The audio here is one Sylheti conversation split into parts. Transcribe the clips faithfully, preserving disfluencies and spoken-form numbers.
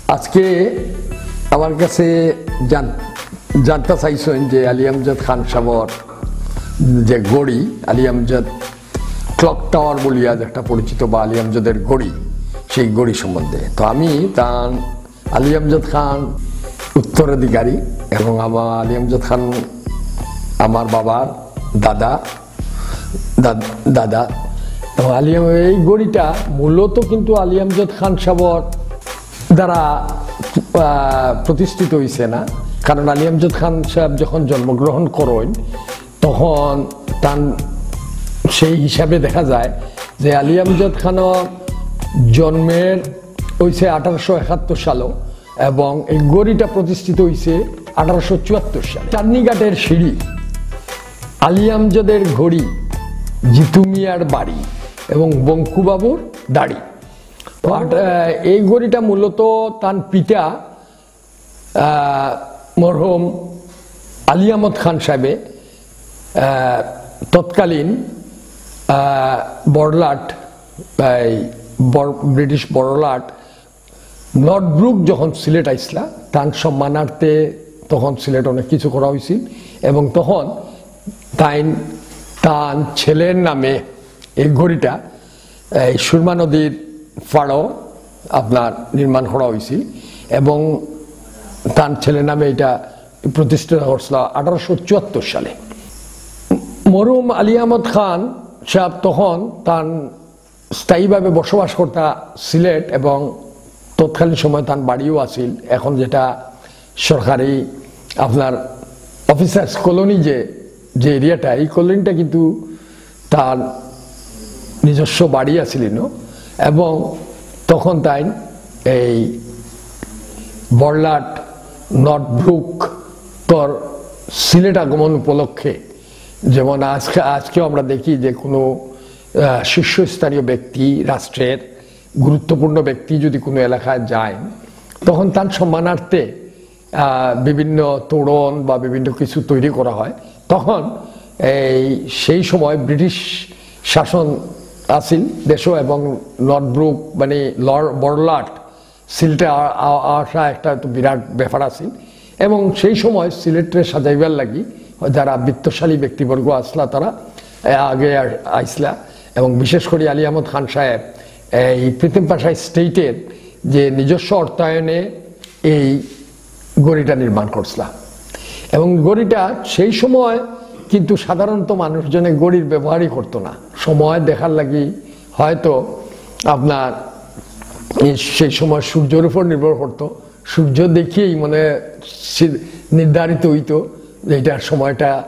আজকে আমার কাছে জান-, জানতে চাইছেন যে আলী আমজাদ খান সাহেবর যে গড়ি, আলী আমজাদ ক্লক টাওয়ার বলিয়া যেটা পরিচিত বা আলী আমজাদের গড়ি, সেই গড়ি সম্বন্ধে। তো আমি তার আলী আমজাদ খান উত্তরাধিকারী এবং আমার আলী আমজাদ খান আমার বাবার দাদা, দাদ-, দাদা। এবং আলী আম-, এই গড়িটা মূলত কিন্তু আলী আমজাদ খান সাহেবর দ্বারা, আহ, প্রতিষ্ঠিত হইছে না, কারণ আলী আমজাদ খান সাহেব যখন জন্মগ্রহণ করেন তখন তান সেই হিসাবে দেখা যায় যে আলী আমজাদ খানর জন্মের হইছে আঠারোশো একাত্তর সালো এবং এই গড়িটা প্রতিষ্ঠিত হইছে আঠারোশো চুয়াত্তর সালে। চাঁদনীঘাটের সিঁড়ি, আলী আমজাদের গড়ি, জিতু মিয়ার বাড়ি এবং বঙ্কুবাবুর দাড়ি। তো আট-, আহ, এই গড়িটা মূলত তান পিতা, আহ, মরহুম আলী আহমদ খান সাহেবে, আহ, তৎকালীন, আহ, বড়লাট, এই বড়-, ব্রিটিশ বড়লাট নর্থব্রুক যখন সিলেট আইসলা, তান সম্মানার্থে তখন সিলেট অনেক কিছু করা হয়েছিল এবং তখন তাইন তান ছেলের নামে এই গড়িটা এই সুরমা নদীর পাড়ও আপনার নির্মাণ করা হয়েছিল এবং তার ছেলের নামে এটা প্রতিষ্ঠা করছিল আঠারোশো চুয়াত্তর সালে। মরহুম আলী আহমদ খান সাহেব তখন তার স্থায়ীভাবে বসবাস করতা সিলেট এবং তৎকালীন সময় তার বাড়িও আছিল, এখন যেটা সরকারি আপনার অফিসার্স কলোনি, যে, যে এরিয়াটা, এই কলোনিটা কিন্তু তার নিজস্ব বাড়ি আছিল ইনো। এবং তখন তাই এই বড়লাট নর্থব্রুক তর সিলেট আগমন উপলক্ষে, যেমন আজকে, আজকেও আমরা দেখি যে কোনো, আহ, শীর্ষস্থানীয় ব্যক্তি, রাষ্ট্রের গুরুত্বপূর্ণ ব্যক্তি যদি কোনো এলাকায় যায়, তখন তার সম্মানার্থে, আহ, বিভিন্ন তোরণ বা বিভিন্ন কিছু তৈরি করা হয়। তখন এই, সেই সময় ব্রিটিশ শাসন আছিল দেশও এবং নর্থব্রুক, মানে, লর-, বড়লাট সিলেটে আ-, আ-, আসা একটা তো বিরাট ব্যাপার আছিল। এবং সেই সময় সিলেটরে সাজাইবার লাগি যারা বিত্তশালী ব্যক্তিবর্গ আসলা, তারা, এ, আগে আ-, আইসলা। এবং বিশেষ করে আলী আহমদ খান সাহেব এই প্রীতম পাশা স্টেটের যে নিজস্ব অর্থায়নে এই গড়িটা নির্মাণ করছিলা। এবং গড়িটা সেই সময় কিন্তু সাধারণত মানুষজনে গড়ির ব্যবহারই করতো না। সময় দেখার লাগি হয়তো আপনার এই সেই সময় সূর্যের উপর নির্ভর করতো, সূর্য দেখিয়েই মানে সি-, নির্ধারিত হইতো যে এটার সময়টা,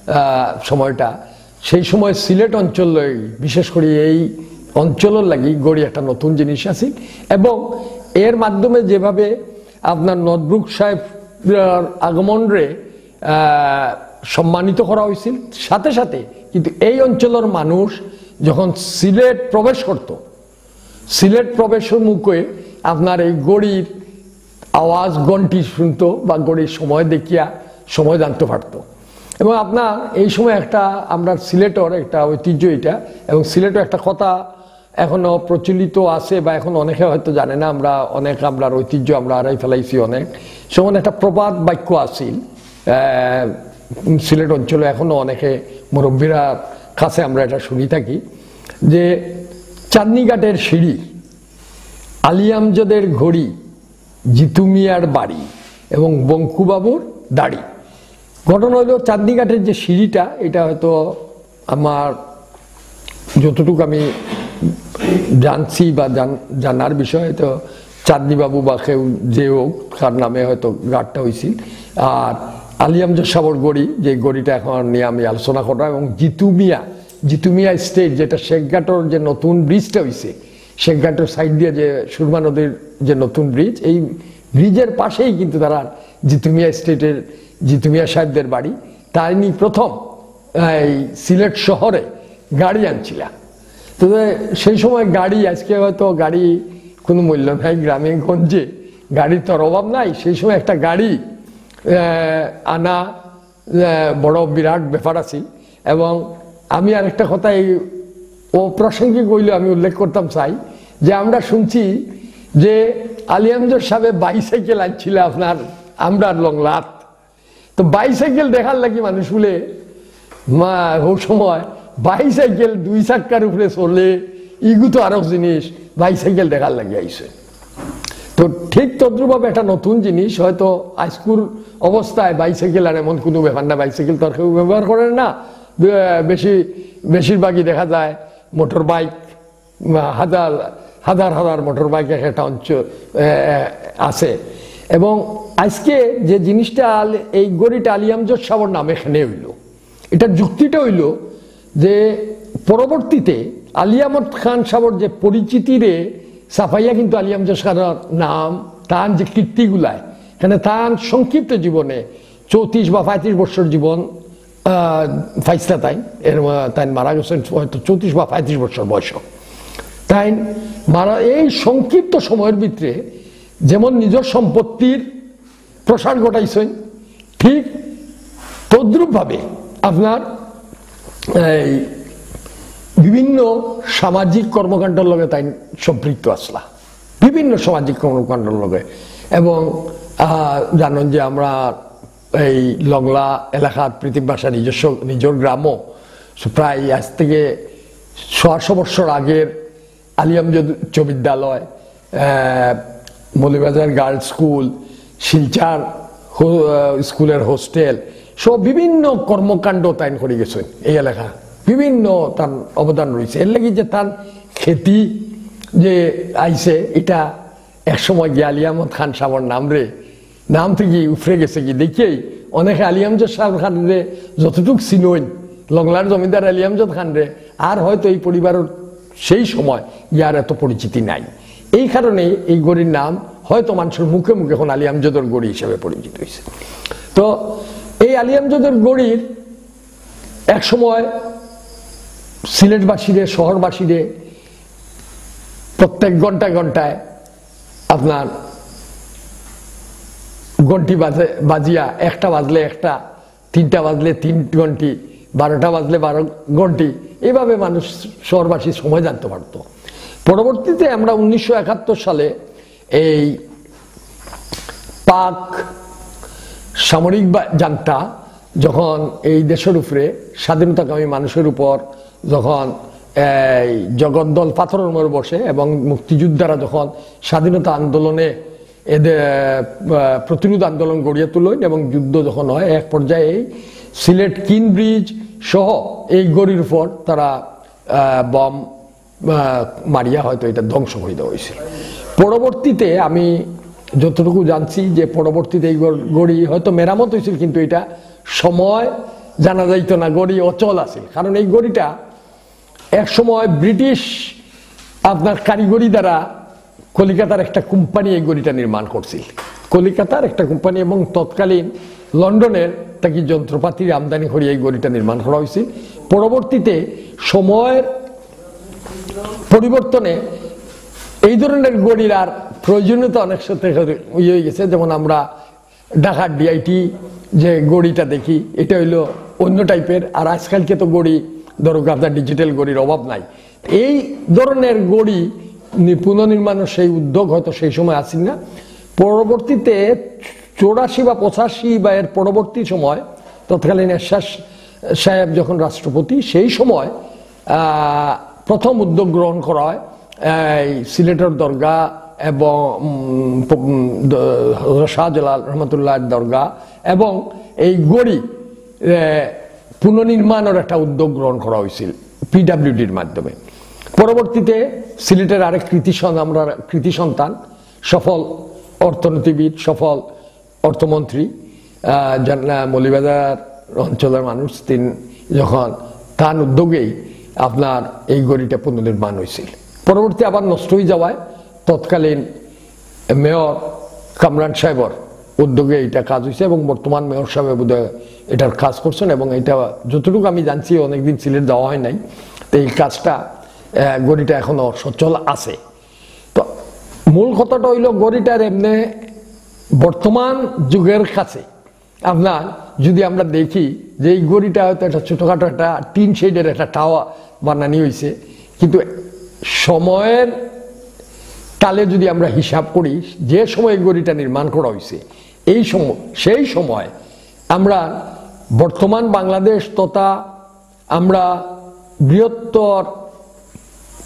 আহ, সময়টা। সেই সময় সিলেট অঞ্চল, বিশেষ করে এই অঞ্চলের লাগি গড়ি একটা নতুন জিনিস আছিল। এবং এর মাধ্যমে যেভাবে আপনার নর্থব্রুক সাহেব, আহ, আগমনরে, আহ, সম্মানিত করা হয়েছিল, সাথে সাথে কিন্তু এই অঞ্চলের মানুষ যখন সিলেট প্রবেশ করত, সিলেট প্রবেশের মুখে আপনার এই গড়ির আওয়াজ, ঘন্টি শুনতো বা গড়ির সময় দেখিয়া সময় জানতে পারতো। এবং আপনার এই সময় একটা, আমরা সিলেটর একটা ঐতিহ্য এটা, এবং সিলেটর একটা কথা এখনো প্রচলিত আছে বা এখন অনেকে হয়তো জানে না, আমরা অনেক, আমরার ঐতিহ্য আমরা হারাই ফেলাইছি অনেক। যেমন একটা প্রবাদ বাক্য আছিল, আহ, সিলেট অঞ্চলে এখনো অনেকে মুরব্বীরা কাছে আমরা এটা শুনি থাকি যে, "চাঁদনীঘাটের সিঁড়ি, আলী আমজাদের ঘড়ি, জিতু মিয়ার বাড়ি এবং বঙ্কুবাবুর দাড়ি।" ঘটনা হলো, চাঁদনীঘাটের যে সিঁড়িটা, এটা হয়তো আমার যতটুকু আমি জানছি বা জান-, জানার বিষয়ে, তো চাঁদনীবাবু বা কেউ যে হোক, তার নামে হয়তো ঘাটটা হয়েছিল। আর আলী আমজাদ সাহেবর ঘড়ি, যে ঘড়িটা এখন নিয়ে আমি আলোচনা করলাম, এবং জিতু মিয়া, জিতু মিয়া স্টেট, যেটা শেখঘাটর যে নতুন ব্রিজটা হয়েছে, শেখঘাটর সাইড দিয়ে যে সুরমা নদীর যে নতুন ব্রিজ, এই ব্রিজের পাশেই কিন্তু তারা জিতু মিয়া স্টেটের, জিতু মিয়া সাহেবদের বাড়ি। তাইনি প্রথম এই সিলেট শহরে গাড়ি আনছিলা। তো সেই সময় গাড়ি, আজকে হয়তো গাড়ি কোনো মূল্য নাই, গ্রামে গঞ্জে গাড়ির তো আর অভাব নাই। সেই সময় একটা গাড়ি, আহ, আনা, আহ, বড় বিরাট ব্যাপার আছিল। এবং আমি আরেকটা কথা এই অপ্রাসঙ্গিক হইলেও আমি উল্লেখ করতাম চাই যে আমরা শুনছি যে আলী আমজদ সাহেব বাইসাইকেল আনছিল আপনার আমরার লংলাত। তো বাইসাইকেল দেখার লাগি মানুষ বলে, মা, ওই সময় বাইসাইকেল দুই চাক্কার উপরে চলে, ইগু তো আরো জিনিস, বাইসাইকেল দেখার লাগি আইছে। তো ঠিক তদ্রুপভাবে একটা নতুন জিনিস, হয়তো আইজকুর অবস্থায় বাইসাইকেল আর এমন কোনো ব্যাপার না, বাইসাইকেল তো আর কেউ ব্যবহার করেন না। বে-, বেশি, বেশিরভাগই দেখা যায় মোটর বাইক, হাজার হাজার হাজার মোটর বাইক এক একটা অঞ্চল, এ, এ, আছে। এবং আজকে যে জিনিসটা আল-, এই ঘড়িটা আলী আমজদ সাহেবর নামে এখানে হইল, এটার যুক্তিটা হইল যে পরবর্তীতে আলী আহমদ খান সাহেবর যে পরিচিতিরে ছাপাইয়া কিন্তু আলী আমজদ সাহেবর নাম, তান যে কীর্তিগুলায়, এখানে তান সংক্ষিপ্ত জীবনে চৌত্রিশ বা পঁয়ত্রিশ বছর জীবন, আহ, ফাইসলা তাই, এর, আহ, তাই মারা গেছেন হয়তো চৌত্রিশ বা পঁয়ত্রিশ বছর বয়স। তাই মারা এই সংক্ষিপ্ত সময়ের ভিতরে যেমন নিজের সম্পত্তির প্রসার ঘটাইছেন, ঠিক তদ্রূপভাবে আপনার এই বিভিন্ন সামাজিক কর্মকাণ্ডের লগে তাই সম্পৃক্ত আসলা, বিভিন্ন সামাজিক কর্মকাণ্ডের লগে। এবং, আহ, জানেন যে আমরা এই লংলা এলাকার পৃথিবী ভাষা নিজস্ব, নিজের গ্রামও প্রায় আজ থেকে ছয়শো বছর আগের আলী আমজদ উচ্চ বিদ্যালয়, আহ, মৌলভীবাজার গার্লস স্কুল, শিলচর হো-, আহ, স্কুলের হোস্টেল সহ বিভিন্ন কর্মকাণ্ড তাইন করে গেছেন এই এলাকা। বিভিন্ন তার অবদান রয়েছে। এর লাগি যে তার খ্যাতি যে আইছে, এটা এক সময় গিয়া আলী আহমদ খান সাহেবর নাম রে, নাম থেকে উফরে গেছে কি দেখিয়েই অনেকে আলী আমজদ সাহেব খান রে যতটুক চিনইন, লংলার জমিদার আলী আমজদ খান রে, আর হয়তো এই পরিবারের সেই সময় ইয়ার এত পরিচিতি নাই। এই কারণে এই ঘড়ির নাম হয়তো মানুষের মুখে মুখে এখন আলী আমজদর ঘড়ি হিসেবে পরিচিত হয়েছে। তো এই আলী আমজদর ঘড়ির এক সময় সিলেটবাসীরে, শহরবাসীরে প্রত্যেক ঘন্টায় ঘন্টায় আপনার ঘন্টি বাজে, বাজিয়া একটা বাজলে একটা, তিনটা বাজলে তিন ঘন্টি, বারোটা বাজলে বারো ঘন্টি, এইভাবে মানুষ শহরবাসী সময় জানতে পারতো। পরবর্তীতে আমরা উনিশশো একাত্তর সালে এই পাক সামরিক বা-, জান্তা যখন এই দেশের উপরে স্বাধীনতাকামী মানুষের উপর যখন এই জগদ্দল পাথরের উপর বসে এবং মুক্তিযোদ্ধারা যখন স্বাধীনতা আন্দোলনে এদের, আহ, প্রতিরোধ আন্দোলন গড়িয়ে তুলেন এবং যুদ্ধ যখন হয়, এক পর্যায়ে এই সিলেট কিন ব্রিজ সহ এই ঘড়ির উপর তারা, আহ, বোম, আহ, মারিয়া হয়তো এটা ধ্বংস করে দেওয়া হয়েছিল। পরবর্তীতে আমি যতটুকু জানছি যে পরবর্তীতে এই ঘড়-, ঘড়ি হয়তো মেরামত হয়েছিল, কিন্তু এটা সময় জানা যাইতো না, ঘড়ি অচল আছিল। কারণ এই ঘড়িটা এক সময় ব্রিটিশ আপনার কারিগরি দ্বারা কলিকাতার একটা কোম্পানি এই ঘড়িটা নির্মাণ করছিল। কলিকাতার একটা কোম্পানি এবং তৎকালীন লন্ডনের তাকে যন্ত্রপাতির আমদানি করে এই ঘড়িটা নির্মাণ করা হয়েছিল। পরবর্তীতে সময়ের পরিবর্তনে এই ধরনের ঘড়ির আর প্রয়োজনীয়তা অনেক সাথে ইয়ে হয়ে গেছে। যেমন আমরা ঢাকার ডিআইটি যে ঘড়িটা দেখি, এটা হইলো অন্য টাইপের। আর আজকালকে তো ঘড়ি, ধরো, আপনার ডিজিটাল ঘড়ির অভাব নাই। এই ধরনের ঘড়ি নি-, পুনর্নির্মাণের সেই উদ্যোগ হয়তো সেই সময় আসেনি। পরবর্তীতে চৌরাশি বা পঁচাশি বা এর পরবর্তী সময় তৎকালীন এরশাদ সাহেব যখন রাষ্ট্রপতি, সেই সময়, আহ, প্রথম উদ্যোগ গ্রহণ করা হয় এই সিলেটের দরগা এবং, উম, প-, উম, দ-, হযরত শাহজালাল রহমতুল্লাহর দরগা এবং এই ঘড়ি, এ, পুনর্নির্মাণের একটা উদ্যোগ গ্রহণ করা হয়েছিল পিডাব্লিউডির মাধ্যমে। পরবর্তীতে সিলেটের আরেক কৃতি সন-, আমরা কৃতি সন্তান, সফল অর্থনীতিবিদ, সফল অর্থমন্ত্রী, আহ, জান-, আহ, মৌলভীবাজার অঞ্চলের মানুষ, তিনি যখন তার উদ্যোগেই আপনার এই ঘড়িটা পুনর্নির্মাণ হয়েছিল। পরবর্তী আবার নষ্ট হয়ে যাওয়ায় তৎকালীন মেয়র কামরান সাহেবর উদ্যোগে এটা কাজ হয়েছে এবং বর্তমান মেয়র সাহেব বোধহয় এটার কাজ করছেন এবং এটা যতটুকু আমি জানছি অনেকদিন সিলেট যাওয়া হয় নাই, তো এই কাজটা, আহ, ঘড়িটা এখনো সচল আছে। তো মূল কথাটা হইল ঘড়িটার এমনি বর্তমান যুগের কাছে আপনার যদি আমরা দেখি যে এই ঘড়িটা হয়তো একটা ছোটোখাটো একটা টিন শেডের একটা টাওয়ার বানানি হয়েছে, কিন্তু সময়ের সালে যদি আমরা হিসাব করি, যে সময় ঘড়িটা নির্মাণ করা হয়েছে, এই সময়, সেই সময় আমরা বর্তমান বাংলাদেশ তথা আমরা বৃহত্তর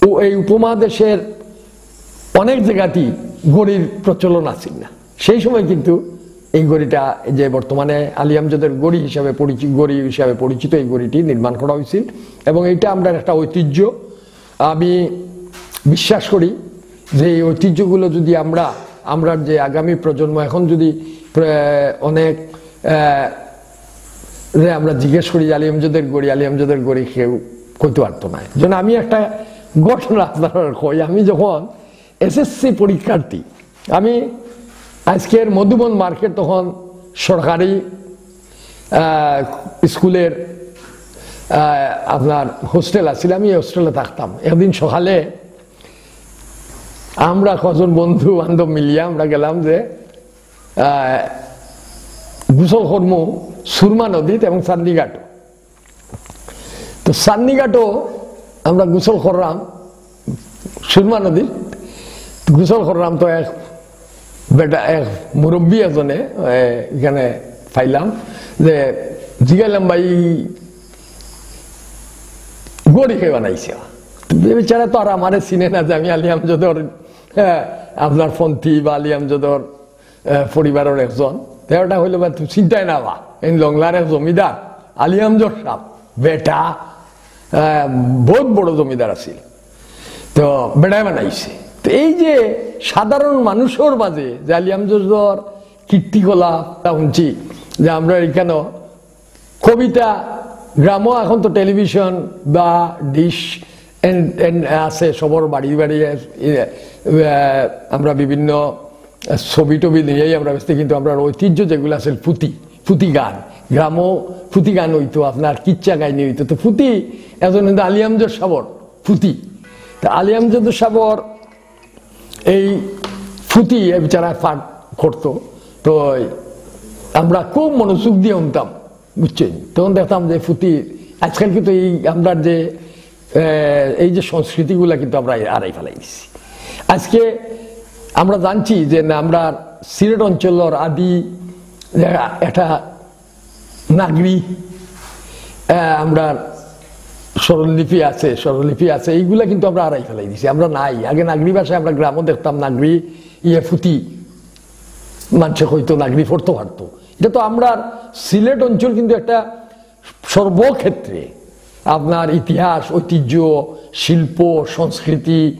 ও এই উপমহাদেশের অনেক জায়গাতেই ঘড়ির প্রচলন আছিল না। সেই সময় কিন্তু এই ঘড়িটা, যে বর্তমানে আলী আমজদের ঘড়ি হিসাবে পরিচিত, ঘড়ি হিসাবে পরিচিত, এই ঘড়িটি নির্মাণ করা হয়েছিল এবং এইটা আমরা একটা ঐতিহ্য। আমি বিশ্বাস করি যে এই ঐতিহ্যগুলো যদি আমরা, আমরা যে আগামী প্রজন্ম এখন যদি প্র-, অনেক, আহ, রে আমরা জিজ্ঞেস করি যে আলী আমজদের ঘড়ি, আলী আমজদের ঘড়ি, কেউ কইতে পারতো না। যেন আমি একটা ঘটনা আপনারা কই, আমি যখন এসএসসি পরীক্ষার্থী, আমি আজকের মধুবন মার্কেট তখন সরকারি, আহ, স্কুলের, আহ, আপনার হোস্টেল আছিল, আমি হোস্টেলে থাকতাম। একদিন সকালে আমরা কজন বন্ধু বান্ধব মিলিয়া আমরা গেলাম যে, আহ, গোসল করমু সুরমা নদীত এবং চান্দিঘাট। তো চান্দিঘাটও আমরা গোসল করলাম সুরমা নদীত। গোসল করলাম তো এক বেটা, এক মুরব্বী একজনে, এ, এখানে পাইলাম যে জিগাইলাম, "ভাই, ঘড়ি কে বানাইছে?" তো বেচারা তো আর আমারে চিনে না যে আমি আলী আমজদর, হ্যাঁ, আপনার পন্থী বা আলী আমজদর, এ, পরিবারের একজন। তো এটা হইলো, "ভাই, তুমি চিন্তায় না বা, এই লংলার এক জমিদার, আলী আমজদ সাহেব, বেটা, এ, বহুত বড় জমিদার আছিল।" তো বেটায় বানাইছে। তো এই যে সাধারণ মানুষের মাঝে যে আলী আমজদর কীর্তিকলাপ তা শুনছি যে আমরা এখানে কবিতা, গ্রামও এখন তো টেলিভিশন বা ডিশ এন-, এন-, আছে, সবর বাড়ি বাড়ি, এ, এ, আমরা বিভিন্ন ছবি টবি নিয়েই আমরা বেচতে, কিন্তু আমরা ঐতিহ্য যেগুলো আছে, ফুতি, ফুতি গান, গ্রামও ফুতি গান হইতো, আপনার কিচ্ছা কাহিনী হইতো। তো ফুতি এখন কিন্তু আলী আমজদ সাবর ফুতি। তো আলী আমজদ সাবর এই ফুতি এ বেচারা পাঠ করতো। তো আমরা খুব মনোযোগ দিয়ে শুনতাম, বুঝছেন? তখন দেখতাম যে ফুতি, আজকাল কিন্তু এই আমরা যে, এ, এই যে সংস্কৃতিগুলা কিন্তু আমরা আড়াই ফেলাই দিছি। আজকে আমরা জানছি যে না, আমরা সিলেট অঞ্চলের আদি একটা নাগরি, আহ, আমরা স্বরলিপি আছে, স্বরলিপি আছে, এইগুলা কিন্তু আমরা আড়াই ফেলাই দিছি, আমরা নাই। আগে নাগরি ভাষায় আমরা গ্রামও দেখতাম, নাগরি ইয়ে ফুতি, মানুষে কইতো, নাগরি পড়তো পারতো। এটা তো আমরা সিলেট অঞ্চল কিন্তু একটা সর্বক্ষেত্রে আপনার ইতিহাস, ঐতিহ্য, শিল্প, সংস্কৃতি,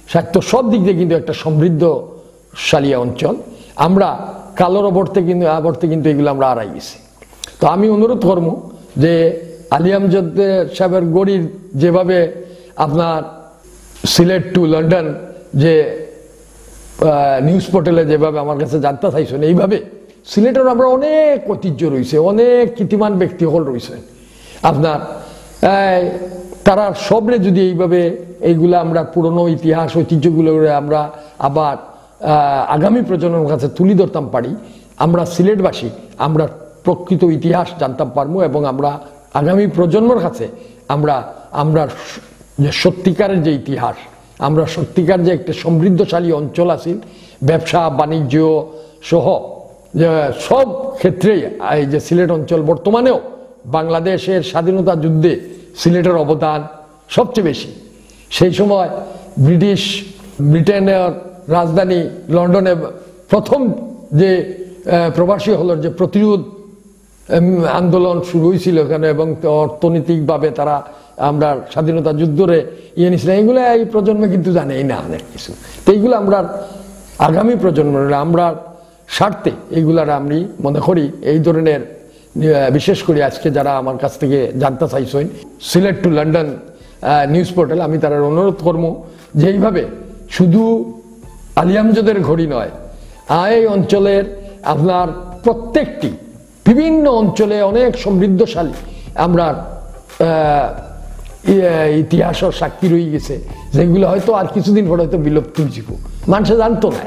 সাহিত্য সব দিক দিয়ে কিন্তু একটা সমৃদ্ধশালী অঞ্চল। আমরা কালোর আবর্তে কিন্তু, আবর্তে কিন্তু এগুলো আমরা আড়াই গেছি। তো আমি অনুরোধ করবো যে আলী আমজদ সাহেবের ঘড়ির যেভাবে আপনার সিলেট টু লন্ডন যে, আহ, নিউজ পোর্টালে যেভাবে আমার কাছে জানতে চাইছেন, এইভাবে সিলেটের আমরা অনেক ঐতিহ্য রয়েছে, অনেক কীর্তিমান ব্যক্তি হল রয়েছে আপনার, এই, তারা সবরে যদি এইভাবে এইগুলা আমরা পুরনো ইতিহাস ঐতিহ্যগুলো আমরা আবার, আহ, আগামী প্রজন্মের কাছে তুলি ধরতাম পারি, আমরা সিলেটবাসী আমরা প্রকৃত ইতিহাস জানতাম পারবো এবং আমরা আগামী প্রজন্মের কাছে আমরা, আমরা স-, যে সত্যিকারের যে ইতিহাস, আমরা সত্যিকার যে একটা সমৃদ্ধশালী অঞ্চল আছিল, ব্যবসা বাণিজ্য সহ যে সব ক্ষেত্রেই এই যে সিলেট অঞ্চল বর্তমানেও বাংলাদেশের স্বাধীনতা যুদ্ধে সিলেটের অবদান সবচেয়ে বেশি। সেই সময় ব্রিটিশ, ব্রিটেনের রাজধানী লন্ডনে প্রথম যে, আহ, প্রবাসী হলর যে প্রতিরোধ, উম, আন্দোলন শুরু হয়েছিল এখানে এবং অর্থনৈতিকভাবে তারা আমরা স্বাধীনতা যুদ্ধরে ইয়ে নিছিলাম, এগুলো এই প্রজন্মে কিন্তু জানেই না অনেক কিছু। তো এইগুলো আমরা আগামী প্রজন্ম, আমরা স্বার্থে এইগুলার আমি মনে করি এই ধরনের, আহ, বিশেষ করে আজকে যারা আমার কাছ থেকে জানতে চাইছেন, Sylhet to London, ah, news portal, আমি তারার অনুরোধ করবো যে এইভাবে শুধু আলী আমজদের ঘড়ি নয়, এই অঞ্চলের আপনার প্রত্যেকটি বিভিন্ন অঞ্চলে অনেক সমৃদ্ধশালী আমরা, আহ, ইয়ে, ইতিহাসের সাক্ষী রয়ে গেছে, যেগুলো হয়তো আর কিছুদিন পরে হয়তো বিলুপ্ত হয়ে যাব, মানুষে জানতো না।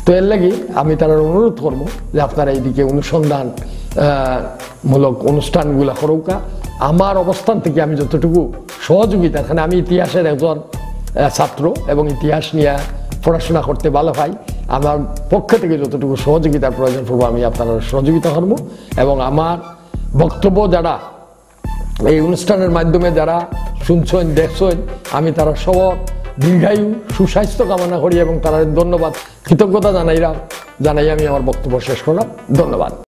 তো এর লাগি আমি তারার অনুরোধ করবো যে আপনারা এইদিকে অনুসন্ধান, আহ, মূলক অনুষ্ঠানগুলা করুকা। আমার অবস্থান থেকে আমি যতটুকু সহযোগিতা, কারণ আমি ইতিহাসের একজন, আহ, ছাত্র এবং ইতিহাস নিয়ে পড়াশোনা করতে ভালো পাই। আমার পক্ষ থেকে যতটুকু সহযোগিতার প্রয়োজন পড়বো, আমি আপনারার সহযোগিতা করবো। এবং আমার বক্তব্য যারা এই অনুষ্ঠানের মাধ্যমে যারা শুনছইন, দেখছইন, আমি তারার সবর দীর্ঘায়ু, সুস্বাস্থ্য কামনা করি এবং তারারে ধন্যবাদ, কৃতজ্ঞতা জানাইলাম। জানাই আমি আমার বক্তব্য শেষ করলাম। ধন্যবাদ।